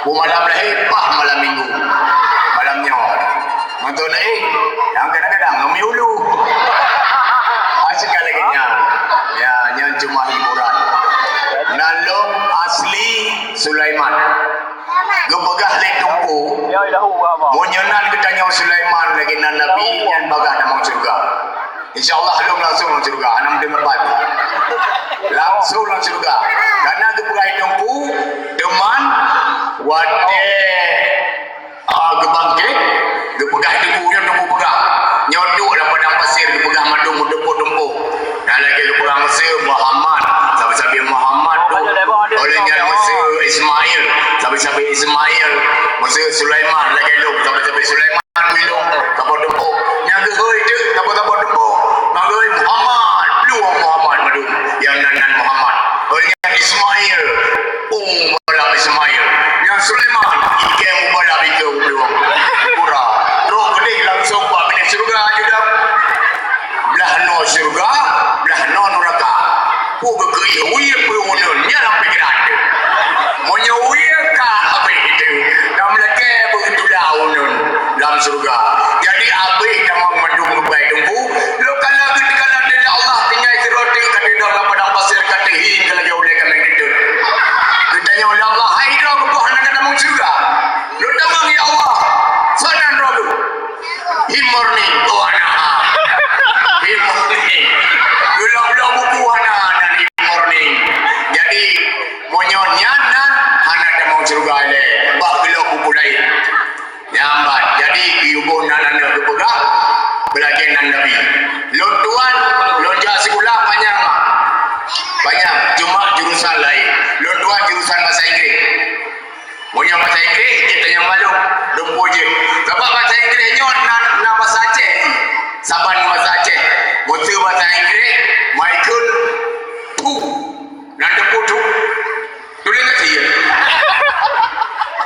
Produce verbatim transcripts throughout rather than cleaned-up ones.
Peue malam lahé, paih malam minggu. Malam nyoe. Mantong lahé, nyang kadang-kadang ngon mi ulu. Asyik lagèe nyan. Ya, nyan cuma hiburan. Nan lôn asli Sulaiman. Geupeugah lé Teungku, meunyoe nan geutanyoe Sulaiman lagèe nan Nabi, nyan bagah tamong syeuruga. Insya Allah lôn langsung lam syeuruga, hana meudeungoe pat. Langsung lam syeuruga. Karena geupeugah lé Teungku, teuma watèe, ah, geubangkét, geupeugah Teungku, nyoe Teungku peugah. Nyoe duek lam padang pasir geupeugah mandum meutumpôk-tumpôk. Nyan lagèe geupeugah Meuseu Muhammad, sabe-sabe Muhammad tu. Óh lheueh nyan Meuseu Ismail, sabe-sabe Ismail. Meuseu Sulaiman lagèe lôn, sabe-sabe Sulaiman. Bilong, saboh tumpôk. Nyang geuhôi teuk, saboh-saboh tumpôk. Nyang geuhôi Muhammad, plueng Muhammad mandum. Nyang nan, nan Muhammad. Hôi nyan Ismail. Ung balap Ismail. Nyang Sulaiman, ikeu mubalap ikeu plueng. Pura. Trok keudeh langsung bak binéh syeuruga, Judah. Blah noe syeuruga, blah noe nuraka. Peue geukeu wie peue uneun, nyan lam pikeran teuh. Meunyoe wie ka habéh teuh, dan meulakèe beutula uneun lam syeuruga. Jadi habéh tamong mandum geubai Teungku, lôn kalon geuh teukalon lé Allah tinggai sidroe teuk ka teudong lam padang pasir ka teuhi keu lagèe ulèe kaméng teuteuet. Geutanyoe lé Allah, hai droe geuboh hana ka tamong syeuruga. Lôn tamong, ya Allah, soe nan droe geuh? Him Morning, oh, hana. Him Morning. Geuloh-loh buku hana nan Him Morning. Jadi, meunyoe nyan nan, hana tamong syeuruga lé, bah geuloh buku laén. Nyan ban. Jadi, geuyue boh nan aneuk geupeugah, beulagèe nan Nabi. Lôn tuan, lôn jak sikula panyang, Mak. Panyang, cuma jurusan laén. Lôn tuan jurusan bahasa Inggréh. Meunyoe bahasa Inggréh, jeuet tanyong malum, lumpoe jeuet. Sabab bahasa Inggréh nyoe na, na bahasa Aceh. Saban bahasa Aceh. Meuseu bahasa Inggréh, Michael two. Nan teupeu two. Tuléh ngon sie.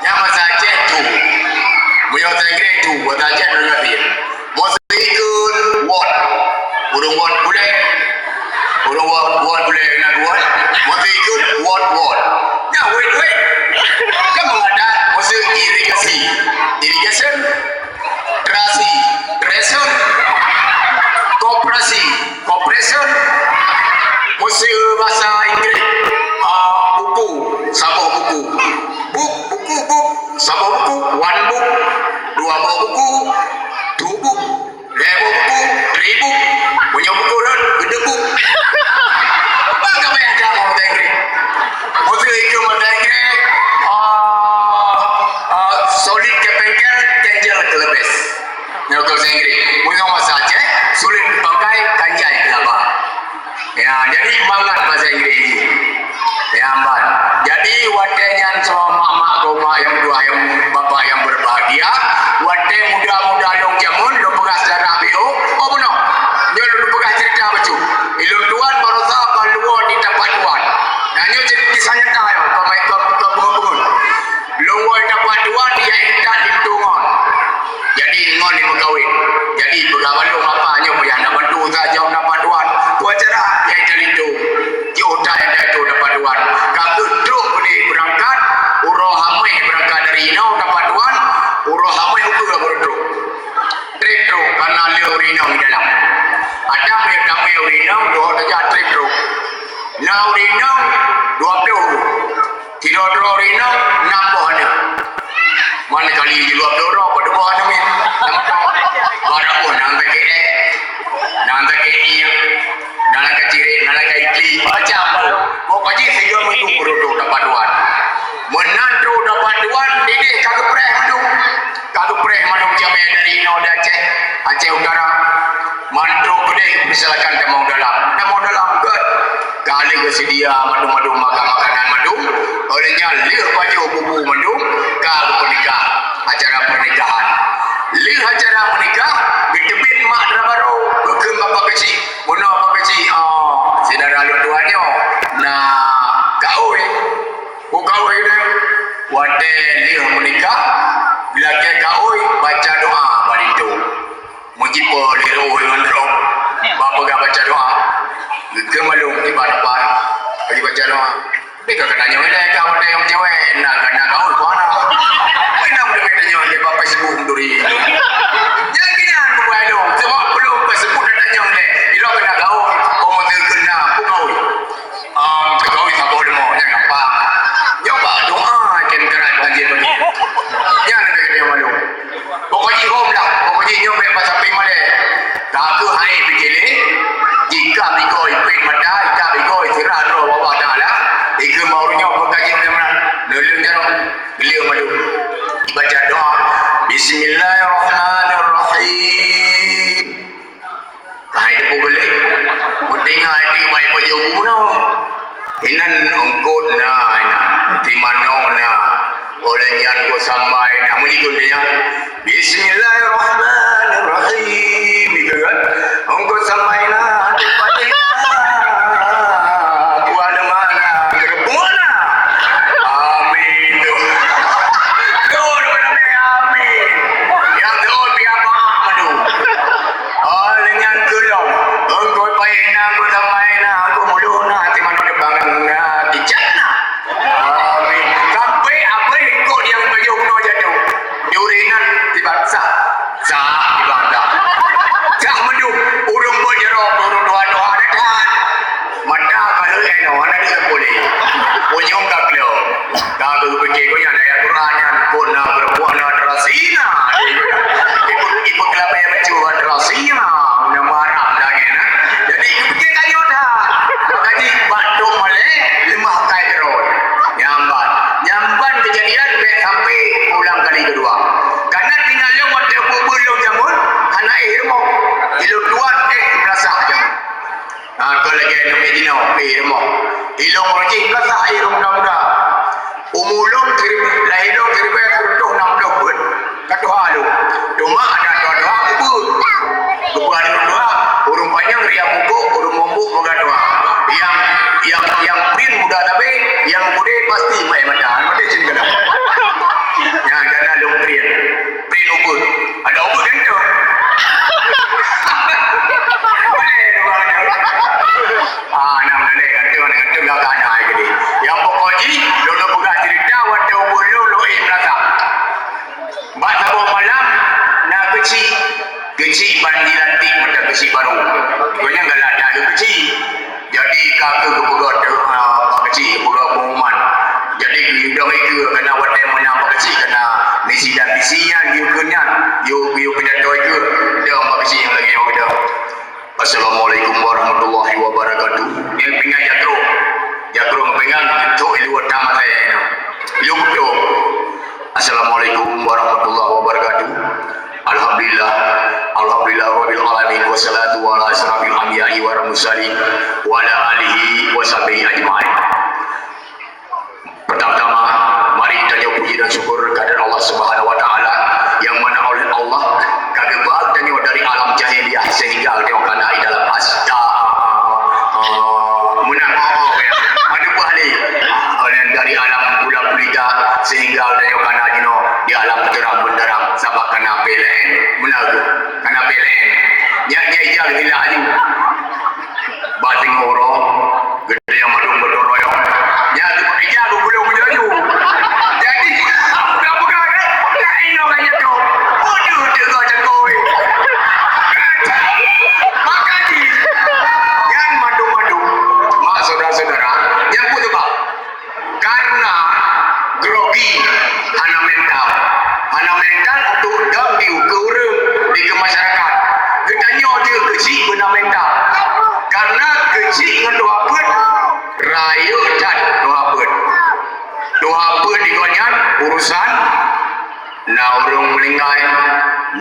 Nyan bahasa Aceh two. Meunyoe bahasa Inggréh two, bahasa Aceh tuléh ngon sie. Meuseu ikheun what. Ureueng what gulèe. Ureueng what, what gulèe keunan what. Meuseu ikheun what, what. Nyan wait, wait. Kan meuadat meuseu irigasi. Irrigation. Terasi. Treasure. Koperasi. Koperasi. Meuseu bahasa Inggréh. Ah, buku. Saboh buku. Book, buku, book. Saboh buku. One book. Dua boh buku. Two book. Lhèe boh buku, three book. Meunyoe buku rhot, geudeuh book. Bang ka payah that ngon bahasa Inggréh. Meuseu ikheun bahasa Inggréh, ah, ah, solid keu péngkél, ganjil keu leubeh. Nyoe keu bahasa Inggréh. Meunyoe bahasa Aceh, sulit keu bangkai, ganjai keu laba. Ya, jadi mangat bahasa Inggréh jih. Ya, ban. Jadi, watèe nyan soe mak-mak, goma nyang dua, nyang bapak nyang berbahagia, watèe muda-muda lôn jameun, lôn peugah sejarah B O, oh, bunoe. Nyoe lôn peugah cerita bacut. Ilôn tuan baroesa ka luwa di tapak tuan. Nah, nyoe cerita kisah nyata nyoe, bukan main, bukan, bukan bungun-bungun. Lôn woe tapak tuan, ya intat linto ngon. Jadi ngon ni meukawen. Jadi peugah balong apa nyoe payah na bantu saja na bantuan. Peue cara ya intat linto. Jih utai intat linto na bantuan. Ka geutrok ni beurangkat, uroe hameh beurangkat dari inoe na bantuan, uroe hameh ukeue baru trok. Trép trok karena le ureueng inong di dalam. Ada meh damé ureueng inong, dua saja trép trok. Na ureueng inong dua ploh. Sidroe-droe ureueng inong nam boh aneuk. Man kali jih dua ploh droe, padub boh aneuk nyan. Barô nan sakét, eh. Nan sakét ié. Nan ka cirét, nan ka ikli, macam tu. Pokok jih sigoe meutu peurutok dapat tuan. Meunan trok dapat tuan, dideh ka geupreh mandum. Ka geupreh mandum jamé dari inoe di Aceh, Aceh Utara. Man trok keudeh, persilakan tamong dalam. Tamong dalam, göt. Ka lheueh geuseudia mandum-mandum makan makanan mandum. Óh lheueh nyan lheueh pajoh bubu mandum, ka geupeunikah. Acara pernikahan. Lheueh acara meunikah, geuteubiet mak dara barô, geukheun bapak keuchik. Bunoe bapak keuchik, oh, syedara lôn tuan nyoe na kaôi. Peue kaôi nyan? Watèe lheueh meunikah, geulakèe kaôi baca doa bak linto. Meujipo lé roh ngon droe, bak peugah baca doa. Geukheun malum kiban-kiban, bagi baca doa. Tapi ka keunan nyoe ilèe ka watèe nyang cewek, na ka na kaôi peue hana. Beliau malu. Baca doa. Bismillahirrahmanirrahim. Hai debu geulek. Meudengar di baik baju guna. Inan ungkot na, inan. Di manok na. Oleh nyan ku sampai na. Meuji ku dia. Bismillahirrahmanirrahim. Itu kan. Ungkot sampai na. Di pati na. Tuan mana? Gerbuk na. Amin. Tuh. Tuh, tuh, tuh, amin. Yang tuh, biar maaf, aduh. Oh, dengan gelap. Engkau payah nak, engkau damai nak, engkau mulu nak, hati mana depan nak, hati cat nak. Amin. Sampai apa ikut yang baju kena jatuh. Juri nan tiba sah. Sah tiba sah. Sah mendung. Urung berjerok, urung doa-doa dekat. Mata kalau eno, anak dia boleh. Punyung tak kelo. Ka geupike ku nyan ayat Quran nyan, "Kunna berbuatna terasina." Ibu, ibu kelabeh mencuba terasina. Nama Arab lagi nah. Jadi geupike tanyoe dah. Maka ji bak dong malée lemah kai terus. Nyamban. Nyamban kejadian bek sampai ulang kali kedua. Karena tinggal lom waktu bubur lom jamun, hana eh rumoh. Ilok tuan eh merasa jamun. Ha, kau lagi aneuk miet jinoe, eh, rumoh. Ilong rajih gasak, eh, muda-muda. Umu lôn siribèe, lahé lôn siribèe sireutôh nam plôh peuet. Ka tuha lôn. Cuma ada tuha-tuha kubu. Kubu ada tuha, ureueng panyang riam mukuk, ureueng mumbuk peugah tuha. Yang, yang, yang prin muda tapi, yang muda pasti mai mata. Mati sini kena. Ya, karena lôn prin. Prin ubeuet. Ada ubeuet kan tu? Boleh tu orang tu. Ah, nak melalui kata, nak kata gagah nak ai gede. Yang pokok ji, lôn peugah cerita waktu ubeuet lôn, lôn eh meulasa. Bak saboh malam, na keuchik. Keuchik ban dilantik mata keuchik baru. Kau nyang galak dah keuchik. Jadi ka keuh geupeugah teu, ah, Pak Keuchik, geupeugah pengumuman. Jadi geuyue dong ikeue keunan watèe meunan Pak Keuchik keunan misi dan visi nyan geuyue kheun nyan, yue, geuyue pidato ikeue dong Pak Keuchik nyang lagèe nyoe keudong. Assalamualaikum warahmatullahi wabarakatuh. Nyan pingan jakrong. Jakrong pingan, tok i luwa tamat saya. Yue beutôi. Assalamualaikum warahmatullahi wabarakatuh. Alhamdulillah. Alhamdulillah rabbil alamin, wassalatu ala asyrafil anbiya'i wal mursalin wa ala alihi wa sahbihi ajmain. Pertama-tama, mari tanyoe puji dan syukur kehadirat Allah Subhanahu wa Taala, yang mana oleh Allah ka geubak tanyoe dari alam jahiliyah sehingga tanyoe kana di dalam as-, ah, ah, ah, meunan, oh, oh, ya. Mana buah ni? Oleh dari alam gula gulita sehingga tanyoe kana jinoe di alam terang benderang sabab kana P L N. Meunan tu, kana P L N. Nyak, nyak ija geutilak aju. Bak singoh uroe, geutanyoe mandum gotong royong. Nyak tu ija geubulong aju. Jadi, bukan-bukan, eh, tak inoe ka nyetok. Waduh, teuka cangkoi. Maka di, nyan mandum-mandum, mak saudara-saudara, nyang peue teubak? Karena grogi, hana mental. Hana mental untuk dong di ukeue ureueng, di ke masyarakat. Geutanyoe jeuet keuchik beuna mental. Karena keuchik ngon tuha peuet, rayeuk that tuha peuet. Tuha peuet di gobnyan urusan Na ureueng meuninggai,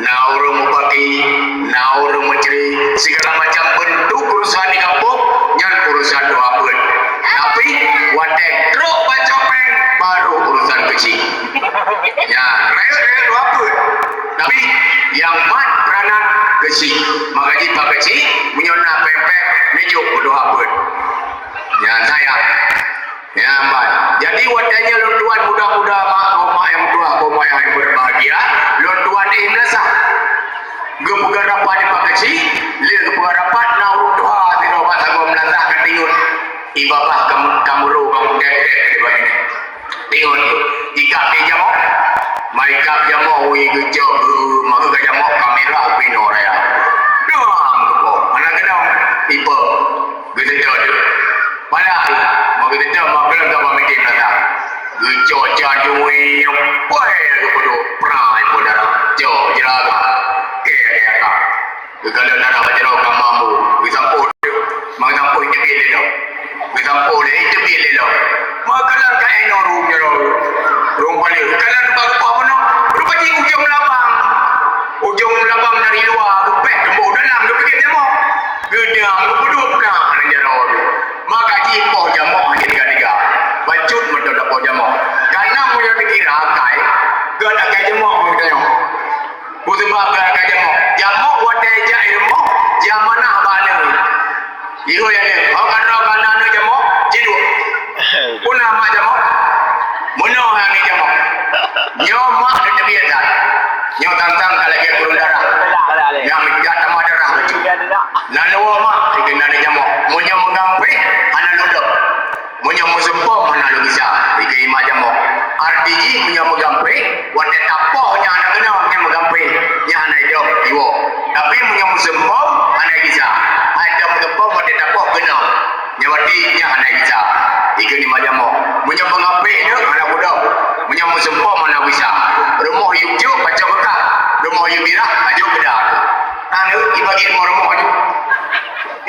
na ureueng mubaki, na ureueng meucre, sigala macam beuntuk urusan di gampông, nyan urusan tuha peuet. Tapi, watèe trok baca péng, baru urusan keuchik. Nyan, rayeuk-rayeuk tuha peuet. Tapi, nyang mat peranan keuchik. Maka jih bak keuchik, meunyoe na péng-péng, neujok keu tuha peuet. Nyan sayang. Ya, mat. Jadi, watèe nyoe lôn tuan muda-muda, mak, koma nyang tuha, koma nyang berbahagia, lôn tuan eh meulasa. Geupeugah rapat di Pak Keuchik, lé geupeugah rapat na ureueng tuha sidroe bak sagoe meulasa ka tingot. Ié babah kam-, kamuro, kamudèk-dèk di bak nyoe. Tingot, ikab di jamoe. Mai ikab jamoe, ui geucok, maka ka jamoe kamera pinoe raya. Doang geupo. Mana keunong? Ipo. Geuseutôt. Padahai, meugeuseutôt meukeulong ka bak mité meulasa. Geucok cat jui, poi geupeudok prai pun darah. Cok jeuraga. Kèe kaya ka. Geukalon darah bak jaroe ka mambu. Geusampôh. Meusampôh iteubiet lé lom. Geusampôh lé iteubiet lé lom. Meukeulong ka inoe rhueng jaroe. Rhueng paléng. Akai, gét akai jamok ngon geutanyoe. Peue sabab gét akai jamok? Jamok watée jak i rumoh, jiamanah bak aneuk. Ihôi aneuk, "Oh, ka droe ka na aneuk jamok, jiduek." Peue na mak jamok? Meunoe hai aneuk jamok. Nyoe mak neuteubiet that. Nyoe tang-tang ka lagée kureueng darah. Nyang meudat tamah darah bacut. Na lôn woe mak, dikheun aneuk jamok. Meunyoe meugampéh, hana lôn dong. Meunyoe meuseumpom hana lôn gisa, dikheun mak jamok. Arti jih meunyoe meugampéh, watée tapoh nyan hana keunong, nyan meugampéh, nyan hana idong, iwoe. Tapi meunyoe meuseumpom hana gisa, hai dong meuseumpom watée tapoh keunong. Nyan berarti nyan hana gisa. Dikheun mak jamok. Meunyoe meugampéh nyoe hana keudong. Meunyoe meuseumpom hana gisa. Rumoh yub jok pacok keu kah. Rumoh yub birah pacok keu kah. Aneuk ibagi rumoh-rumoh nyoe.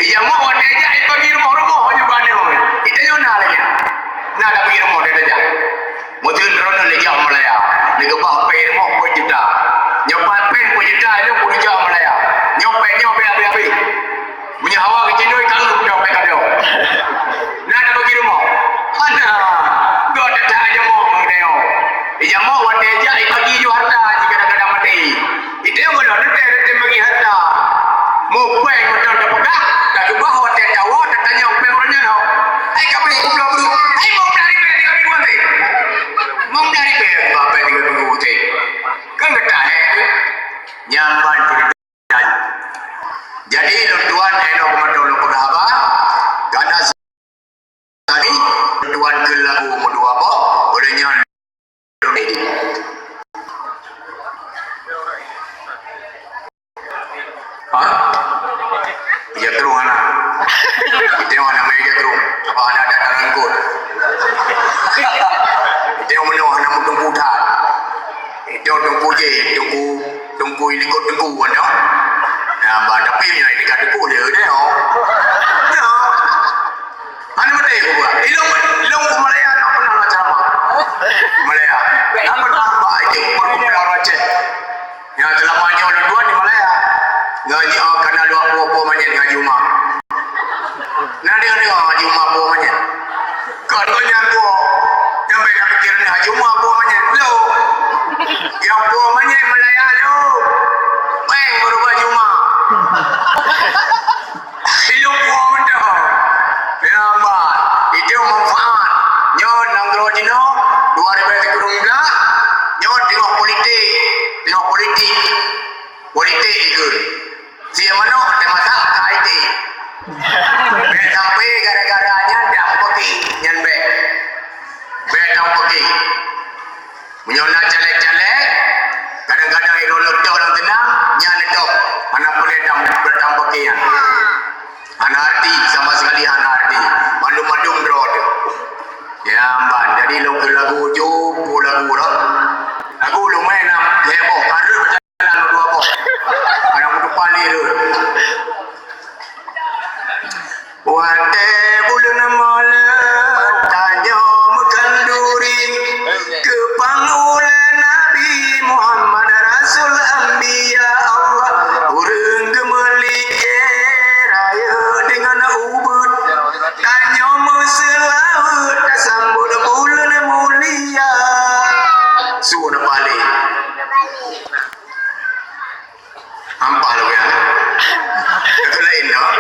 Ijamok watée jak ipeugi rumoh-rumoh aju bak aneuk. Itanyoe na lagée. Na tapeugi rumoh dan tajak. Meuteun droeneuh neujak Malaya. Neukeubah péng rumoh peuet juta. Nyoe pat péng peuet juta nyoe kudu jak Malaya. Nyoe péng nyoe péng habéh-habéh. Meunyoe hawa geucindoi ka lheueh udah péng kado. Na tapeugi rumoh. Hana. Gok teutap jamok ngon itanyoe. Ijamok watée jak ipeugi ju hareuta jih kadang-kadang maté. Itém gohlom teuntée teuntée bagi hareuta. Mupéng meuteun teupeugah, takeubah watée tawoe tatanyong péng ureueng nyan ho. Hai ka bri kubloe beuh, hai mong blah ribée tiga minggu nanti. Mong blah ribée babah tiga minggu nanti. Kan geutahé. Nyan ban ceurita. Jadi lôn tuan, eh, lôn keumeudong lôn peugah haba, gana Tadi tuan keu lagu meudua boh, uleh nyan ha? Jatrong hana. Kita hana main jatrong. Apa hana ada tarangkut. Kita meunoe hana meuteumpu that. Itu teumpu je, teumpu, teumpu ilikot teumpu kan dah. Nah, bah, tapi yang dekat teumpu dia, dia. Ya. Hana maté kubuah. Ilong, ilong Malaya na pernah lah ceramah. Malaya. Na pernah ba itu pun kubuah Aceh. Yang selama nyoe lôn tuan di Malaya. Ngaji, oh, kana dua puluh puluh manyet ngaji umat. Na dia dengar ngaji umat puluh manyet. Kalau nyan puluh, nyampe nak pikir ni ngaji umat puluh manyet. Lo. Yang puluh manyet Malaya lo. Peng baru ngaji umat. Ilong buah mantong. Ya, bah. Itu manfaat. Nyoe nanggroe jinoe, dua ribu tiga belas. Nyoe tengok politik. Tengok politik. Politik itu. Si manok teumasak ka I T. Bèk sampai gara-gara nyan dak peuki nyan bèk. Bèk tang peuki. Meunyoe na caleg-caleg, kadang-kadang iro leutôh lam teunang, nyan leutôh. Hana peureulèe tam, tam peuki nyan. Hana arti, sama sekali hana arti. Mandum-mandum droe teuh. Ya, ban. Jadi, lôn keu lagu ju, pu lagu dah. Lagu lôn main nam, heboh, kareueng macam mana dua boh. Kadang kutu pali tu. Watèe buleuen Maulud tanyoe meukhanduri, geupang ulèe Nabi Muhammad Rasul Anbiya Allah, ureueng geumeulikèe rayeuk deungon ubeut. Tanyoe meuseulaweuet tasambot buleuen mulia. Su na paléng. Ampah lagèe nyan. Kata laén dah.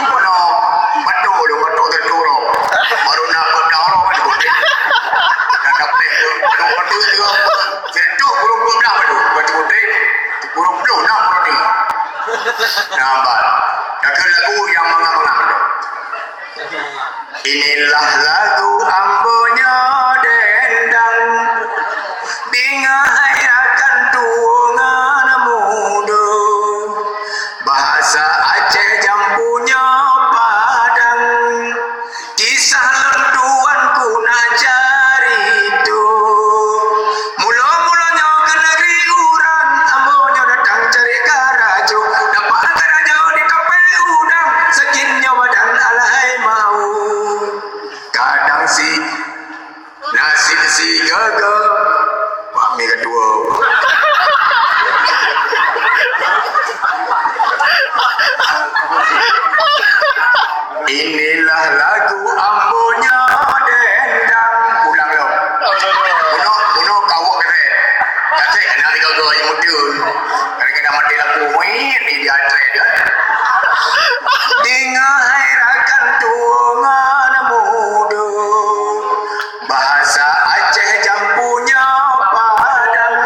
Bunoe batu tu, batu terturong. Baru nak berdaulat kan, betul. Dah dapat batu, batu tu. Sentuh burung pun dah batu. Batu putih. Burung penuh dah batu. Nampak. Kata lagu yang mangang-mangang tu. Inilah lagu ambo nyoe dendang, deungoe hai rakan tuwo ngon mudo. Bahasa Aceh jampu nyoe padang, kisah lôn tuanku na carito. Mulo-mulo nyoe keu negeri urang, ambo nyoe datang cari karajo. Dapat karajo di kape udang, sakit nyoe badan alahai mau. Kadang si nasib si gaga, pami ketua. Inilah lagu ambo nyoe dendang. Ulang lom. Bunoe kawok keren. Kacek kena tiga go yang muda. Kadang-kadang mati lampu, wih, di dia trek dia. Tinggai rakan tuha ngon muda. Bahasa Aceh jampunya padang.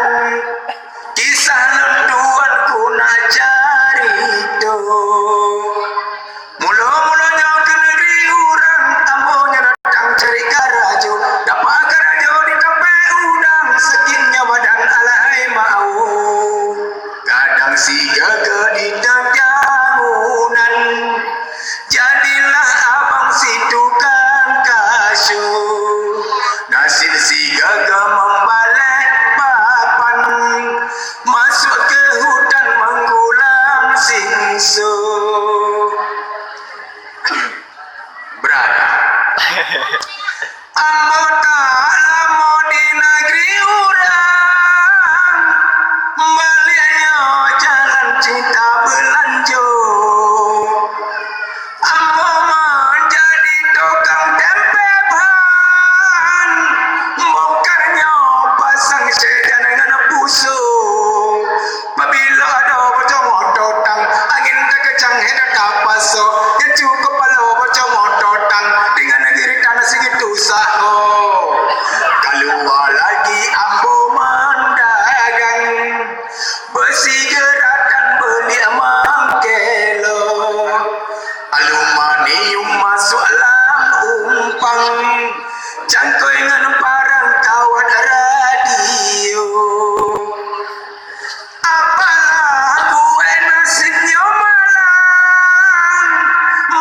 Kisah lôn tuan kuna carito. Mula-mula nyoe keu negeri urang, ambo nyoe datang cari karajo. Dapat karajo di teumpat udang, sakitnya badan alahai mau. Kadang sigaga di tangga bangunan, jadilah abang si tukang kaso. Nasib sigaga membalek papan, masuk ke hutan menggulang singso. Berat. Ambo tak lama di negeri urang, baliknya jalan cinta belanjo. Ambo menjadi tukang tempe ban, bongkarnya pasang sedan dengan pusong. Pabila ada bocor motor tang, angin terkencang hana tapasoe, yang cukup paloe bocor motor tang, dengan negeri tanah segitu saho. Keluar lagi ambo mendagang, besi geratan beli mangkelo, aluminium masuk lam umpang, cangkoi ngon parang kawat radio. Apalah buet nasib nyoe malang,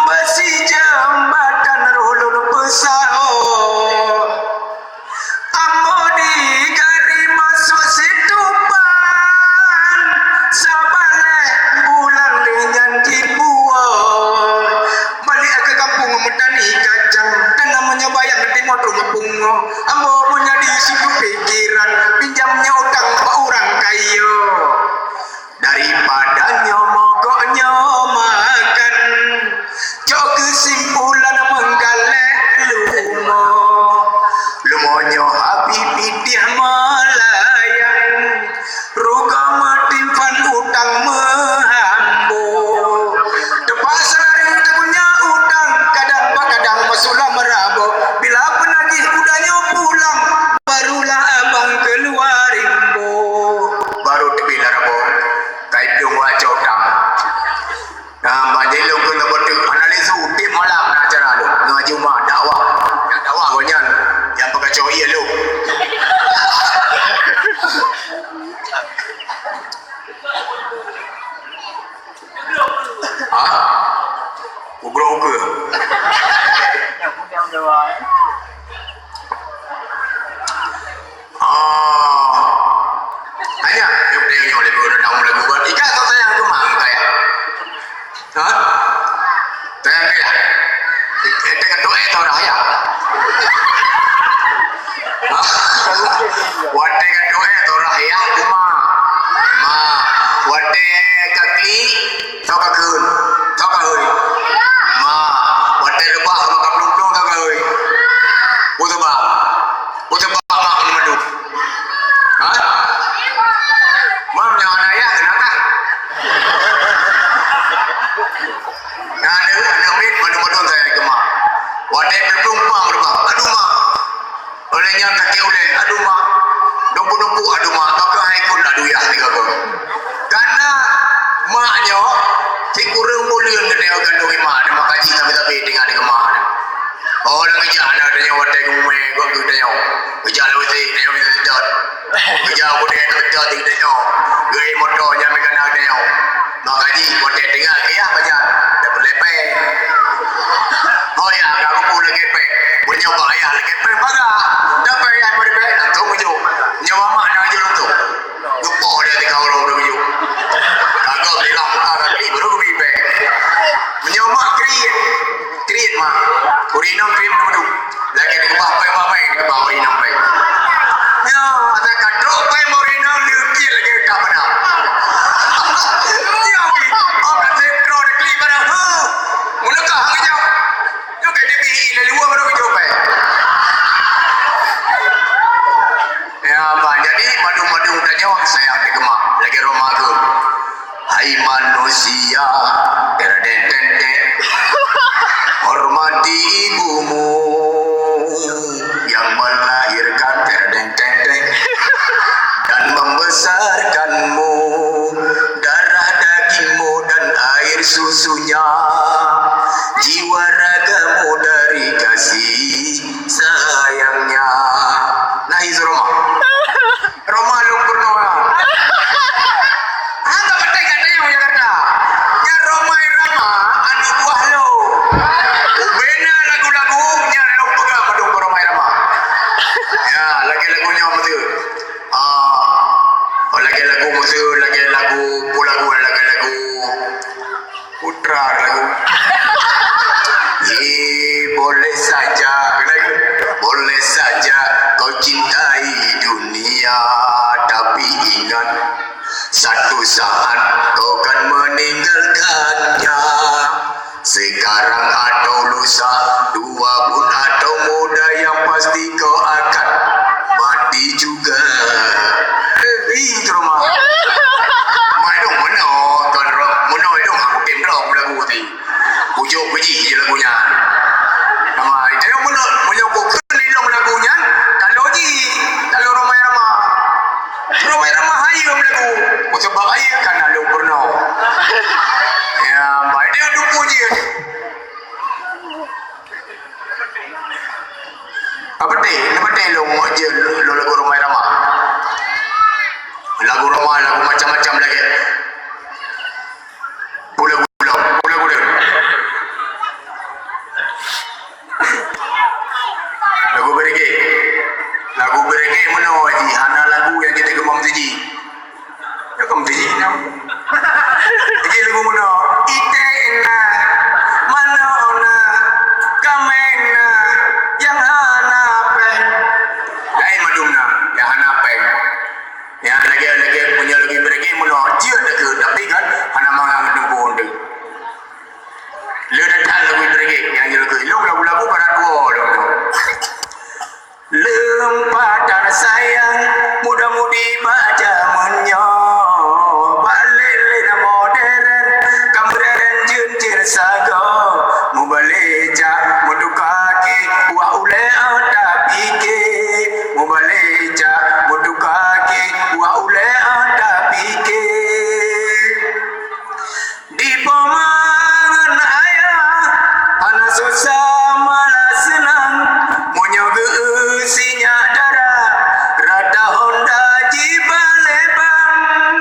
besi jembatan roh lôn peusaho. Ambo di gari masuk situpan, sabaleh bulan lheueh nyan jipuwoe. Balik ke kampung meutani kacang, dan namanya bayang di motor pungo. Ambo meunjadi situ pikiran, pinjamnya utang bak urang kayo. Daripada nyoe mogok nyoe makan, cok keusimpulan menggalak lumo. Lumo nyoe habéh pitih melayang, rugoe meutimpan utang meuhambo. Teupaksa lari teukunyah utang, kadang bak kadang masuklah meurabo. Bila peunagih udah nyoe pulang, barulah abang keuluwa rimbo. Baru teubiet lam rabo. Kai plueng wak cok dam. Nah, bak jih lôn keuneuk beuteuk analis udép malam na acara lôn. Ngon Jumat dakwah. Nyang dakwah gobnyan nyang peukaco ié lôn. Ha? Ugroe ukeue. Oh. Tanya, nyok tanya nyok lé guru daun lagu kan. Ikan tak sayang tu mah tanya. Ha? Tanya ke ya? Kita ketua eh tau dah ya. Ha? Watèe ketua eh tau dah ya, cuma. Ma, watèe kakli Tau ka kheun, tau ka hôi. Ma, watèe reubah sama ka plueng-plueng tau ka hôi. Peue sabab? Peue sabab mak keuneuk mandum? Ha? Mam nyang hana ayah keunan kah? Nah, aneuk, aneuk miet mandum-mandum sayang keu mak. Watèe plueng-plueng pang reubah. Aduh mak. Ulèe nyan sakét ulèe, aduh mak. Dumpuk-dumpuk, aduh mak, bak keuhai kun, aduh yah, tiga go. Karena mak nyoe sikureueng buleuen geutanyoe gandong ié mak, maka jih sabe-sabe tinggai di keumah. Oh, lagèe jak aneuk tanyoe watèe geumè, geutanyoe. Geujak lewat si, tanyoe bisa sedot. Geujak budaya terjadi tanyoe. Geuh moto nyang meukeuna tanyoe. Maka jih watèe tinggai keu yah pajan, dapeulepèe. Oh ya, ka kubu lagèe pèng. Meunyoe bak ayah lagèe pèng paga. Dapeulepèe ayah meuribèe, langsung meujok. Meunyoe mamak na jok langsung. Geupoh dia tinggai uroe meujok. Kagok lila muka kaki, baru geubi pèng. Meunyoe mak kriet, kriet mak. Ureueng inong kriet meudum. Lagèe dikeubah pèng, bah pèng, dikeubah ureueng inong pèng. Nyoe, asai ka trok pèng bak ureueng inong, leukit lagèe ka padam. Nyoe, oh, ka trok dikeubah padam. Huh, meuneuka hang jaweueb. Nyoe ka dibi lé luwa baru geujaweueb pèng. membesarkanmu, darah dagingmu dan air susunya, jiwa ragamu dari kasih sayangnya. Nah, itu Roma. Roma lôn peurunoe. Hana patéh gata nyang u Jakarta. Nyan Roma Irama, aneuk buah lôn. Ubena lagu-lagu nyan lôn peugah mandum keu Roma Irama. Ya, lagèe lagu nyoe beutôi. Ah, lagèe lagu Mesir, lagèe lagu, peue lagu, lagèe lagu Putra lagu. Ye, boleh saja, boleh saja kau cintai dunia, tapi ingat, satu saat kau kan meninggalkannya. Sekarang atau lusa, tua pun atau muda, yang pasti kau akan mati juga. Eh, ih, itu Roma. Mai dong, meunoe, tuan Roma. Meunoe dong, aku tem dong lagu tadi. Pucuk biji je lagu nyan. Nama, itu yang meunoe, meunoe kau keu lilong lagu nyan, talo ji, talo Roma Irama. Roma Irama hai lom lagu. Meuseubab hai kan lalu peurunoe. Ya, baik dia dukung je. Apa teh? Apa teh lôn jeuet lôn lagu Roma Irama? Lagu Roma, lagu macam-macam lagi. Pula gulong, pula gulong. Lagu beregek. Lagu beregek meunoe ji, hana lagu nyang jiteukeumong siji. Nyoe ka meuteujih nyoe. Jadi lagu meunoe, iték na, manok na, kaméng na, nyang hana péng. Laén mandum na, nyang hana péng. Nyang lagèe, lagèe meunyoe lagèe beureugi meunoe, jeuet teukeue, tapi kan hana mangat teungku deuh. Le datang lagèe beureugi, nyang jeuet teukeue. Ilong lagu-lagu para tua lom. Leumpah dan sayang, muda-mudi bak jameun nyoe. Bak lé-lé na modern, ka meureuren jeunjeur sagoe. Mubalecak meutuka ké, wak ulèe ata pike. Mubalecak meutuka ké, wak ulèe ata pike. Di poma ngon ayah, hana susah malah seunang. Meunyoe geu-eu sinyak dara, rata honda jibalebang.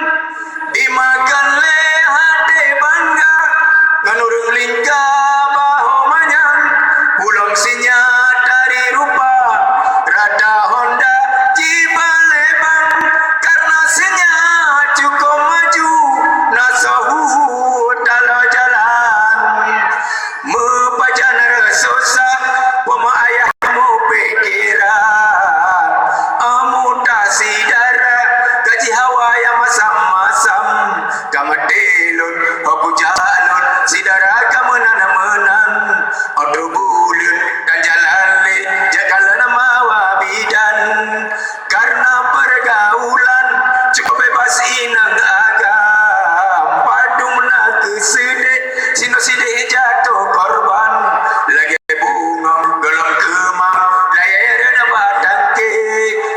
Dimakan lé até bangga, ngon ureueng lingka bahô manyang. Ulôn sinyak tari rupa, rata honda jibalebang. Karena sinyak cukup maju, na soe huhu taloe jalan. Meupajan reusoh sa, poma ayah meupikiran. Amu ta sidara, gaji hawa nyang masam-masam. Ka maté lôn, ho kujak lôn, sidara ka meunan-meunan. Ateueh buleuen dan jalan lé, jak kalon mawa bidan. Karena pergaulan cukup bebas inong agam, padum na keuseudeh, sinoe sideh jatuh korban. Lagèe bungong gohlom keumang, layèe reunoe bak tangke,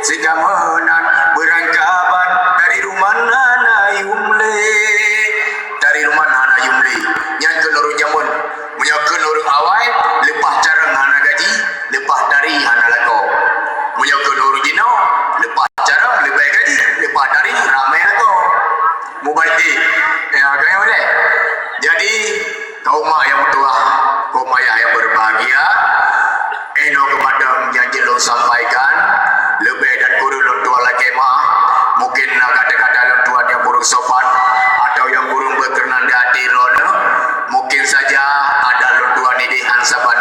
sikamoe nan beurangkaban, dari ruman hana yum lé. Dari ruman hana yum lé. Nyan keuh ureueng jameun. Meunyoe kheun ureueng awai, leupah carông hana gaji, leupah tari hana lakoe. Meunyoe kheun ureueng jinoe, leupah carông leubeh gaji, leupah tari ramé lakoe. Mubahgi, ya, gaya ulèe. Jadi, kaum mak nyang meutuah, kaum ayah nyang berbahagia, eh, nyoe keumadang nyang jeuet lôn sampaikan, leubeh dan kureueng lôn tuan lakèe meu'ah. Mungkin na kata-kata lôn tuan nyang kureueng sopan, atau nyang kureueng berkenan di hati droeneuh. Mungkin saja adat lôn tuan idéh han saban